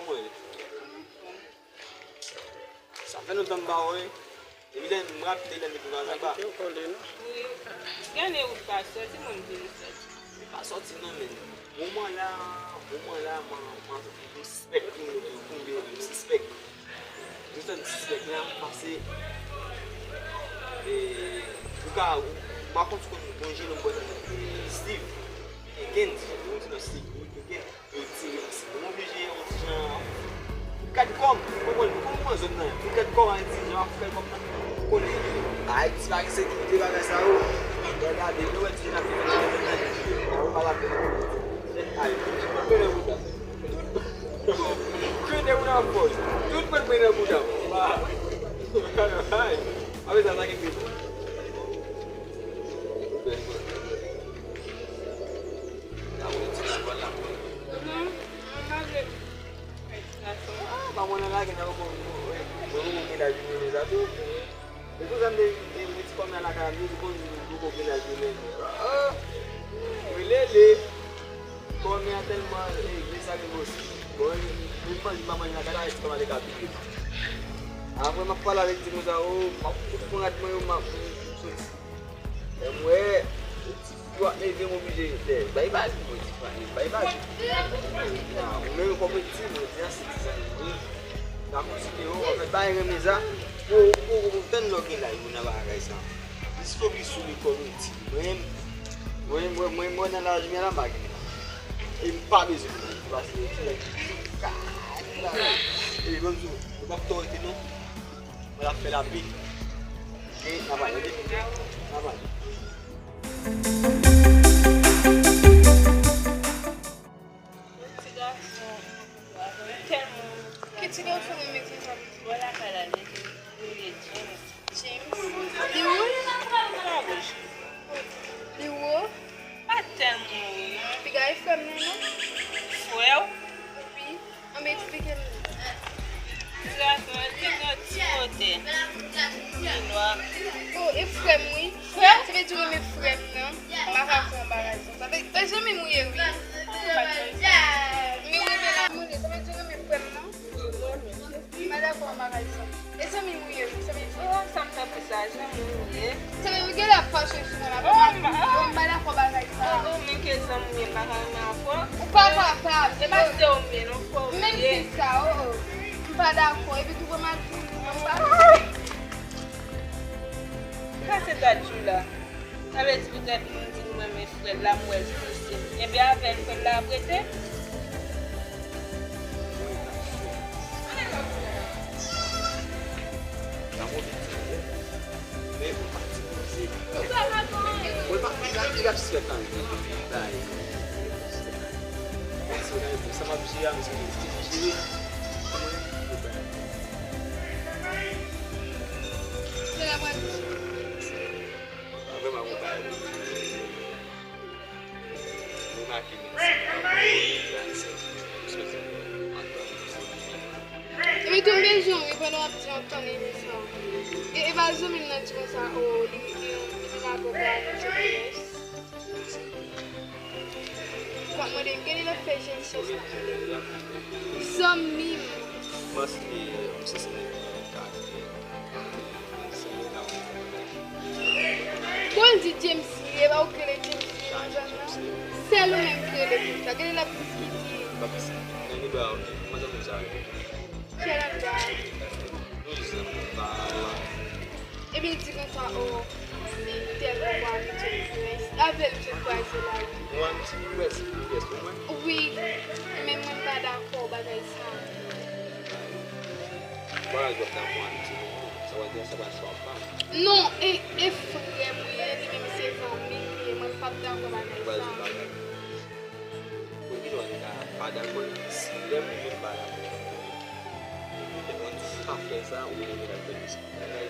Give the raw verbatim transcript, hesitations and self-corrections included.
Kòman w ye? Sa fè lontan m pa wè w. Depi lè m rapte lè m te vin anba. Wi. Gen ane ou pa sòti, mwen m vin sòti. M pa sòti non, men moman la, moman la, mwen, mwen, mwen sispèk moun yo, moun yo, mwen sispèk. Mwen santi sispèk la, paske, e, ou ka, ou, m pa konn si w konn gon jennonm bò Steve, e, Kendy, ou di non Steve, wi, Kendy. Yo tire ansanm. Mwen oblije yon ti jan foukat kò m. Ou konprann? Ou konprann zòn nan? Foukat kò m, ti jan foukat kò m nan. Ou konnen Ayiti pa gen sekirite, bagay sa yo. Mwen gade, nou wè ti jan ap fè nan nan nan. Ou pa la fè. Ay, tout mwen nan bouda. Tout mwen nan bouda. Ay. Apre sa, sa gen pito. Ou bèl, ou bèl. Sa ou ti nan bòl la. Mhm. Mwen pa vle fè ti gason. Ah, pa mwen nan lage nan poko, mwen poko gen laj pou mwen sa tou. Se pou sa m te, te mete kòm nan lakay la, m te di konn m poko gen laj pou mwen. Ah, mwen lele. Kòm a tèlman, eh, gri sa gen gwo si. Bon, mwen manje pa manje lakay la, e ti kòm a te ka pike. Apre m ap pale avèk ti moun sa yo, m ap pran rad mwen yo, m ap soti. Lè m wè, yo ap leve m oblije lè. Bay bag, mwen di frè, bay bag. Ou menm kòm ti, mwen di a se ti zanmi. N a kontinye, yo, anfèt, bay renmen sa. Pou, pou, pou tann lògin la, yo nan bagay sa. Jis fokis sou lekòl ou di. Mwen, mwen, mwen, mwen, mwen nan laj mwen la, m pa gen. E m pa bezwen. Paske, e, bon, yo p ap tòrete non. Mwen ap fè lape. Ok, n a pale, ok? N a pale. Ti gason, tèlman. Ki ti gason menm ki sa? Wè lakay la, li rele James. James. Li wo? Li wo? Pa tèlman wo non. Piga e frè m nan, non? Frè w? Wi. Ann esplike m. Ti gason an te gen yon ti kote. Li nwa. O, e frè m wi. Frè w? Sa vle di w renmen frè m nan. M pa ka fè yon bagay konsa. Sa vle, e zanmi m ou ye wi. Men ou renmen la moun, sa vle di w renmen frè m nan. M pa dakò yon bagay sa. E zanmi m ou ye wi, sa vle di. O, sa m fè pou sa, zanmi m ou ye. Sa vle di w genlè ap fache sou mwen la. O, m pa dakò bagay sa. O, o, men ke zanmi m ye, m pa ka renmen avè w. Ou pa kapab. Se pa se ou m ye non, frè w ye. Menm si sa, o, o. M pa dakò. Epi tou vrèman di m pa. Sa se sa Djoula. Sa vle di poutèt nou di nou renmen frè l la, m wè l se se. Ebyen avè l frè l la ap rete? Nan move ti frè. Men ou pa ti koze. Mwen pa konn sa ki rap sou tan. Bay. Sa m ap jere a, misye di ki jere. Kòman yo bay? Sa la pral di. Sa vrèman yon bagay. Remake menm si bagay sa. Epi tou m bezwen w wi pandan w ap di antann emisyon an. E, e pa zanmi m nan di konsa, o, li, li, li vin avè w pou al nan G P S. Fòk mande m, genlè l ap fè jèn chans la. Zanmi m. Paske, misye se nèg ki gen karaktè. Bon, l di James li ye, ba ou k rele James li nan zòn nan. Sèl ou menm k rele konsa. Genlè l ap diskite. Kèl anga. Epi l di konsa, o, li tèlman pa avè James West. Avè l, misye kwaze la, wi. Ou an ti West, West, ou mwen? Wi, men mwen m pa dakò bagay sa. Bagay w ap dakò an ti moun, sa w ap di a, sa pa sa w ap pa. Non, e, e frè m ou ye, li menm se zanmi m li ye, mwen m p ap dakò bagay sa. Ou pa di bagay. Pou ki lè w ta pa dakò, si lè moun yo pa dakò, ou te konn pa fè sa, ou te konn fè bagay.